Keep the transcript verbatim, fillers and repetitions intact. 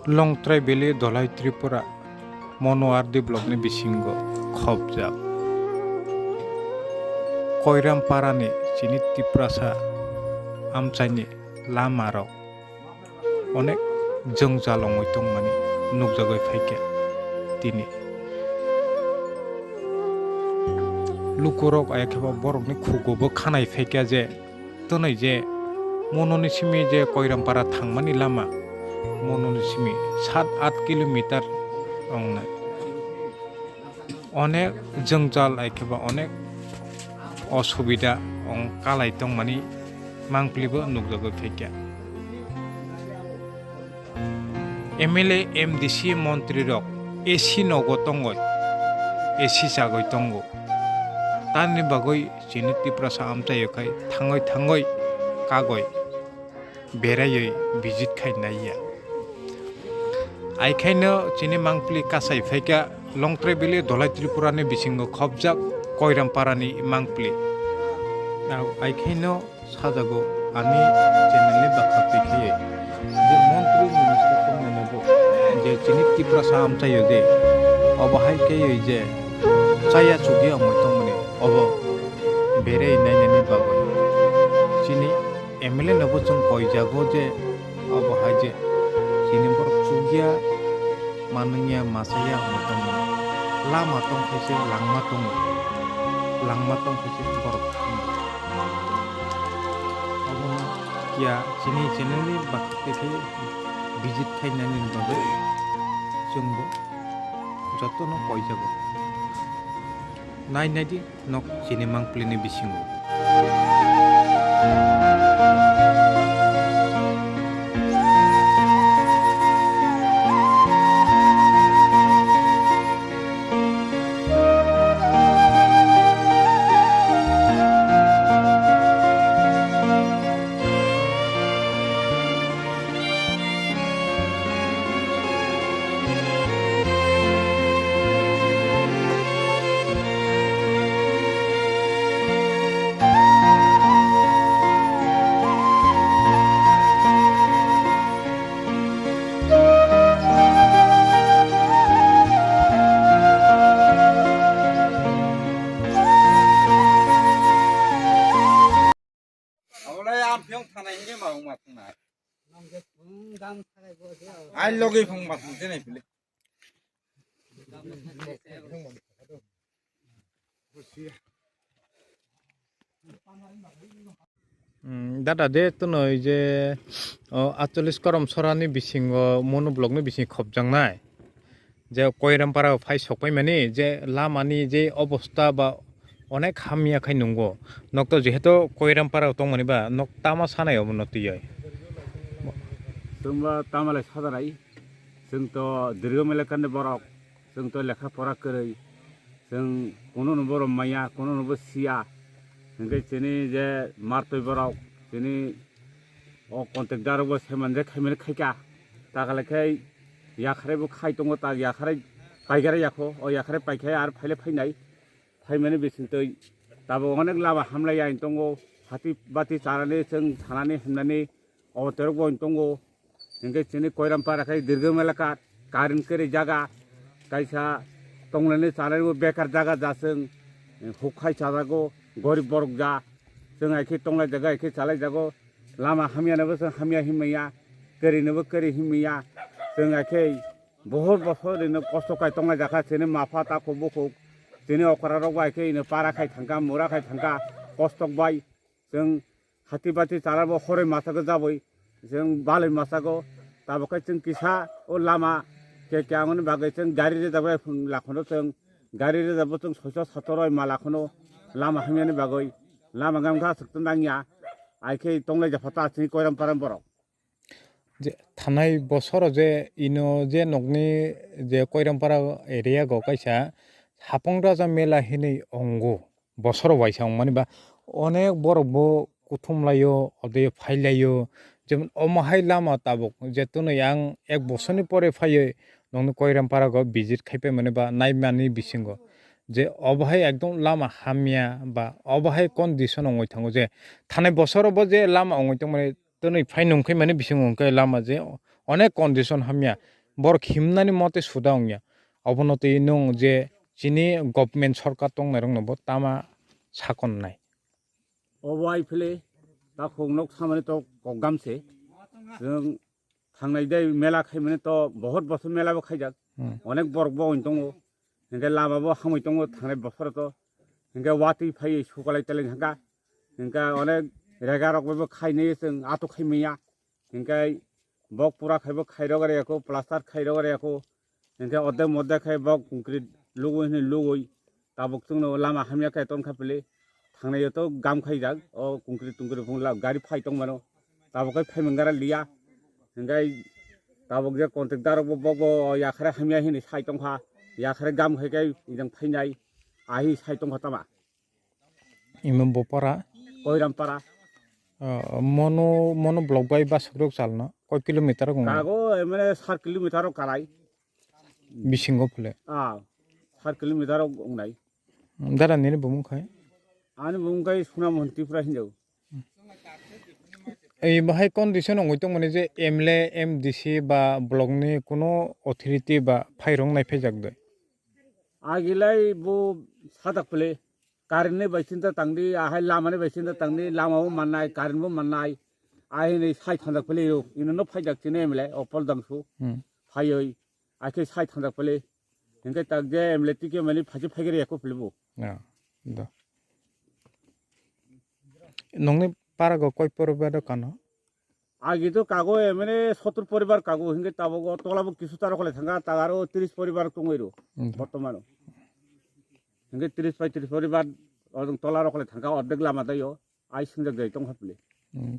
Longtrai Valley, Dholai Tripura, Mono R D block ni bisingo khopjak. Koiram Parani chini Tiprasa amchaini lama rok onek jwngjal wngwi tongmani nukjagwi phaikha tini. Lukurok ayakhe bo borokni khugo bo khanai phaikha je twnwi je Mononi simi je Koirampara thangmani lama, Mononi simi sat aath kilometer wngnai. Onek jwngjal aikhe ba onek osubida wng kalai tongmani mangpili bo nukjagwi phaikha. M L A, M D C montri rok A C nogo tongoi, A C chagoi tongo. Tamni bagwi chini Tiprasa amchaio khai thangoi thangoi kagoi beraioi visit khai naiya. Aikhaino chini mangpili kasai phaikha Longtrai Valley, Dholai Tripura ni bisingo khopjak Koiram Parani mangpili. Aikhaino sajago ani channel ni bakha twi khaiwi je montri minister tongmani bo je chini Tiprasa amchaio je obo hai khaiwi je chaya chukya wngwi tongmani obo berai nainani bagwi chini M L A no bo chwng koijago je obo hai je chini borok chukya manwngya masaya wngwi tongmani lama tongkhaise langma tongo langma tongkhaise borok thangwi. Abono kiya chini channel ni bakha twi khe visit khainani bagwi chwngbo jotono koijago. Nai naidi nok chini mangpili ni bisingo. Abole amphiong thanai hinge ma wngma thangnai. Ai logi phung ma thang tenai pili. Dada de tunoi je o atcholish korom sorani bisingo mono block ni bising khopjaknai. Je Koirampara o phai sokpai mani je lama ni je obosta ba onek hamya khai nungo. Nok to jehetu Koirampara o tongmani ba nok tama sanai obo no twi oi. Chwngba tama lai sajarai. Chwng to dirgam elakani borok. Chwng to lekha pora kwrwi. Chwng kuno no bo rom maya, kuno no bo siya. Hinkhe chini je martwi borok, chini o contact darok bo semanjak khaimani khaika. Takale khe yakharaibo khai tongo, tak yakharai paigara yakho, o yakharai paikhe ar phaile phainai. Phaimani bisingtwi tabuk onek lama hamlai ya tongo, hati bati chanani chwng thanani himnani obotorok bo tongo. Hinkhe chini Koirampara khe dirgam elaka, current kwrwi jaga, kaisa tongnani chanani bo bekar jaga ja chwng, huk khai chajago, gorib borok ja, chwng hai khe tonglai jaga, hai khe chalai jago. Lama hamya no bo chwng hamya hinmaya, kwrwi no bo kwrwi hinmaya. Chwng hai khe bohor bosor rino kosto kai tonglai jakha, chini mapha takhuk bukhuk, chini okra rok bai khe ino para khai thangkha, mura khai thangkha, kostok bai. Chwng hati bati chara bo horoi masago jaboi, chwng baloi masago, tabuk khe chwng kisa o lama ke ke angoni bagwi chwng gari rejak bai phung lakhono chwng gari rejak bo chwng soiso sotoroi ma lakhono lama hamyani bagwi lama gam kha aswk to nangya. Ai khe tonglai japha ta chini Koiram Param borok. Je thanai bosoro je ino je nokni je Koirampara area go kaisa Hapong Raja mela hinwi ongo, bosoro waisa wngmani ba onek borok bo kuthum laio, ode phai laio, jemon omo hai lama tabuk je twnwi ang ek bosorni pore phaiwi nokni Koirampara go visit khai paimani ba naimani bisingo je obo hai ekdom lama hamya ba obo hai condition wngwi thango je thanai bosoro bo je lama wngwi tongmani twnwi phai nungkhe mani bisingo hwnkhe lama je onek condition hamya, borok himnani mote suda wngya. Obono twi nwng je chini government sorkar tongnairokno bo tama sakon nai. Obo ai phile takhuk nok samani to kokdam se. Chwng thangnai dai mela khaimani to bohot bosor mela bo khaijak. Hmm. Onek borok bo wng tongo. Hinkhe lama bo hamwi tongo thangnai bosoro to. Hinkhe watwi phai sukalai teleng hangka. Hinkhe onek rega rok bo khainai chwng ato khaimaya. Hinkhe bok pura khai bo khairok riyako, plaster khairok riyako. Hinkhe ordek mordek khai bok concrete lugui hwnwi lugui. Tabuk chwngno lama hamya khe tongkha pili. Thangnai to gam khaijak. O concrete tongkre phung la gari phai tongmano. Tabuk khai phaimung gara liya. Hinkhe tabuk je contractor rok bo bok bo yakhare hamya hwnwi sai tongkha. Yakhare gam khai khai ijang phainai. Ahi sai tongkha tama. Imo bopara. Koirampara. Ah, mono, mono block bai bus rok chalno koi kilometer rok wng? Kago emre sar kilometer rok karai. Bisingo phule. Ah, sar kilometer rok wngnai. Dara nini bumung khai? Ani bumung khai Sunam Honti pura hinjau. Ei bahai condition wngwi tongmani je M L A, M D C ba block ni kuno authority ba phairong nai phaijakde? Agilai bo sadak pele, current ni bai chinta tangdi, ahai lama ni bai chinta tangdi, lama bo mannai, current bo mannai, ahai ni sai thangjak pele yo, ino no phaijak chini M L A, Opol Dangsu, Hmm. phaioi, akhe sai thangjak pele, hinkhe tak je M L A tike mani phaji phaigiri yakho pele bo. Ya, da. Nongni para go koi poribar do kano? Agi to kago emene sottur poribar kago, hinkhe tabuk o tola bo kisu ta rokle thangka, ta aro tris poribar tongoi ro, Hmm. bortomano. Hinkhe tris pai tris poribar o jong tola rokle thangka, ordek lama dai o, ai singjak jai tongkha pili. Hmm.